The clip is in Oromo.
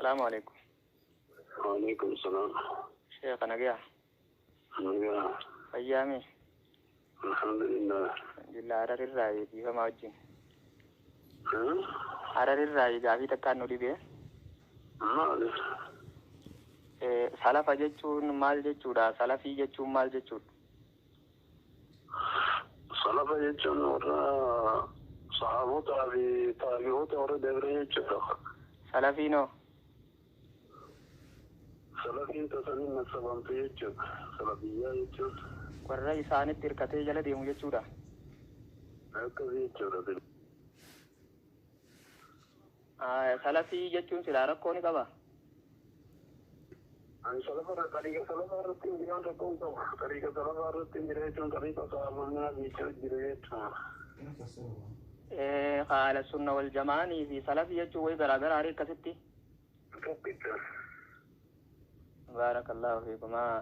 Salaamu alaikum. Waalaikum salaam. Sheekha nagayaa. Nagaa. Fayyaami. Alhamdulillah. Alhamdulillah Hararirraa dhiifamaa wajjin. Hararirraa gaafii takkaan nu dhibee. Maali? Salafa jechuun maal jechuudha? Salafii jechuun maal jechuudha? Salafa jechuun warra sahabotaa fi taabi'oota warra dabre jechuudha. Salafiinoo? Salafiin tasaniin nasabamtu jechuudha. Salafiyyaa jechuudha. Warra isaanitti hirkatee jala deemu jechuudha. Akkasii jechuudha. Salafii jechuun silaa rakkoo ni qaba. Ani salafa tariiqa salafa irratti hin jiran rakkoo hin qabu. Tariiqa salafa irratti hin jira jechuun tariiqa sahaabonnaa jechuu jiru jechuudha. Haala sunna wal jamaanii fi salafii jechuun wayi garaagaraa akkasitti. Tokkicha. Baarakallaahu fiikumaa.